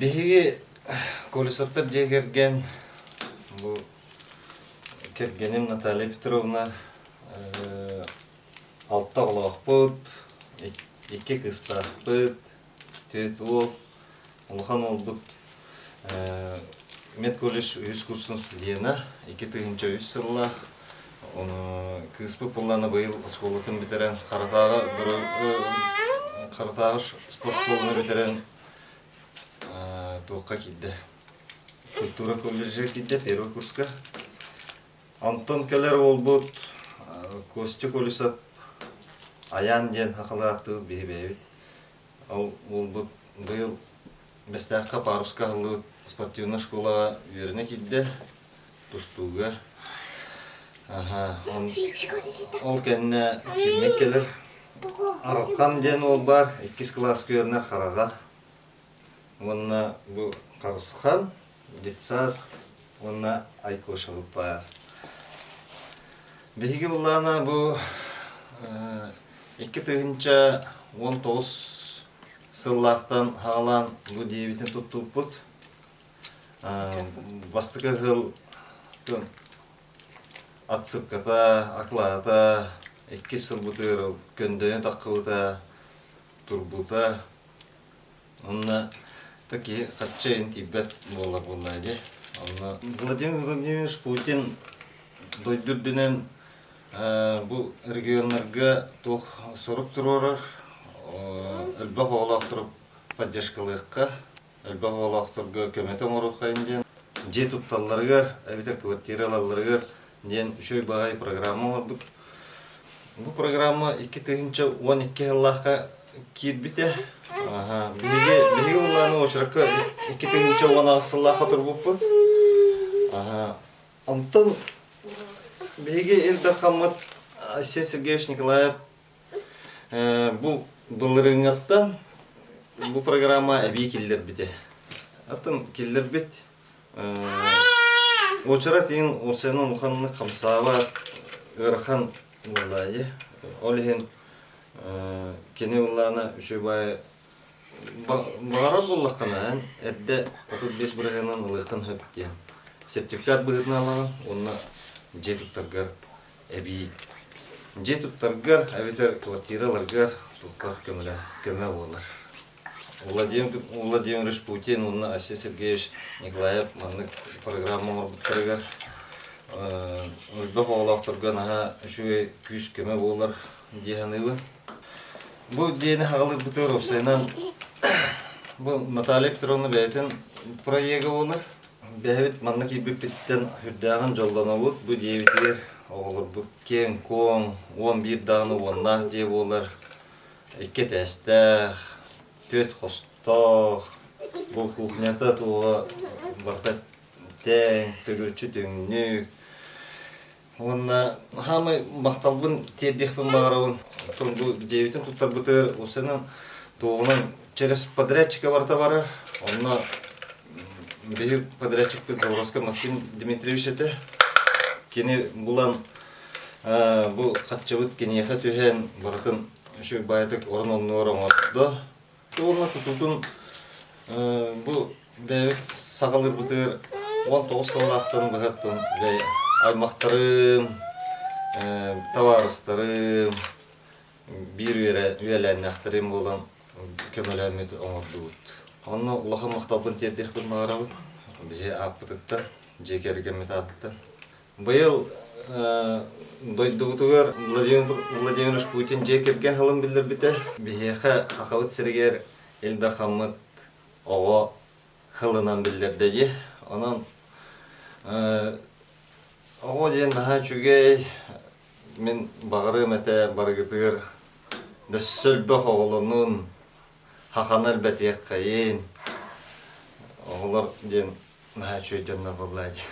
Биһиги Колесовтар дьиэ кэргэн бу кэргэним Наталья Петровна алта оҕолоохпут, икки кыыстаахпыт, түөрт уол, улахан уолбут медколледж үһүс курсун студена, 2003 сыллаах. Ону кыыспыт буоллаҕына быйыл оскуолатын бүтэрэн Харатааҕы Харатааҕы спорт школаны бүтэрэн туохха киирдэ? Культура колледжа киирдэ первый курска. Онтон кэлэр уолбут Костя Колесов Айаан диэн сахалыы ааттыыбыт биһи бэйэбит. Ол уолбут быйыл Бэстээххэ паруска аһыллыбыт спортивнай школаҕа үөрэнэ киирдэ, тустууга. Аха, ол кэннэ киммит кэлэр? Арылхан диэн уол баар, иккис кылааска үөрэнэр Хараҕа. Уонна бу Харысхан, детсад уонна Айкошабыт баар. Биһиги былаана бу 2019 сыллаахтан хаалаан бу диэбитин туттубуппут. Бастакы сыл отсыпката, оклада, иккис сылбытыгар көндөйөн таххыбыта, турбута. Онно киһи хачча иһин тиийбэт буолар буоллаа дии. Онно Владимир Владимирович Путин дойду үрдүнэн бу регионнарга туох сорук туруорар, элбэх оҕолоохтору поддержкалыахха, элбэх оҕолоохторго көмөтө оҥоруоххайын диэн дьиэ тутталларыгар эбэтэр квартира ылалларыгар диэн үчүгэй баҕайы программа оҥорбут. Бу программа 2012 сыллаахха киирбитэ. Аха, биһиги биһиги улааны уочаракка 2018 сыллаахха турбуппут. Аха, онтон биһиги Ил Дархаммыт Айсен Сергеевич Николаев бу былырыыҥҥаттан бу программа эбии киллэрбитэ. Атын киллэрбит Уочарат иһин уопсайынан улаханнык хамсаабат, ыарахан буоллаайы. Ол иһин кини ыллаана үчүгэй баайы баҕарар буоллаххына эн эрдэ 35 бырыһыанынан ылыаххын сөп диэн сертификат быһыытынан ылаҕын уонна дьиэ туттаргар эбии дьиэ туттаргар эбэтэр квартира ыларгар туттар көмөлө көмө буолар. Владимир Владимирович Путин уонна Айсен Сергеевич Николаев маннык программа оҥорбуттарыгар элбэх оҕолоохторго наһаа үчүгэй күүс-көмө буолар дии саныыбын. Бу дьиэни хаҕалыырбытыгар уопсайынан бу Наталья Петровна бэйэтин проега буолар. Бэйэбит манна киирбиппиттэн сүрдээҕин дьоллонобут. Бу дьиэбитигэр оҕолорбут киэҥ-куоҥ, 11 даҕаны уоннаах дьиэ буолар. Икки этээстээх, түөрт хостоох, бу кухнята туоҕа барыта тэҥ, төгүрүччү түҥнүк. Уонна хаамай махталбын тиэрдиэхпин баҕарабын. Оттон бу дьиэбитин туттарбытыгар усанан туоҕунан через подрядчика барыта барар. Онно биһиги подрядчикпыт Заборовскай Максим Дмитриевич этэ. Кини булан бу хаччыбыт киниэхэ түһэн барытын үчүгэй баайытык орун оннугар оҥордо. Уонна тутуутун бу бэйэбит саҕалыырбытыгар 19 сыллаахтан быһаттан аймахтарым, табаарыстарым, биир үөлээннээхтэрим буолан көмөлөөммүт оҥордубут. Онно улахан махталбын тиэрдиэхпин баҕарабын. Биһи ааппытыттан, дьиэ кэргэммит аатыттан. Быйыл дойдубутугар Владимир Владимирович Путин дьиэ кэргэн сылын биллэрбитэ. Биһиэхэ Сахабыт сиригэр Ил Дархаммыт оҕо сылынан биллэрдэ дии. Онон оҕо диэн наһаа үчүгэй. Мин баҕарыам этэ барыгытыгар өссө элбэх оҕолонун, хаханы элбэтиэххэйин. Оҕолор диэн наһаа үчүгэй дьоннор буоллаа дии.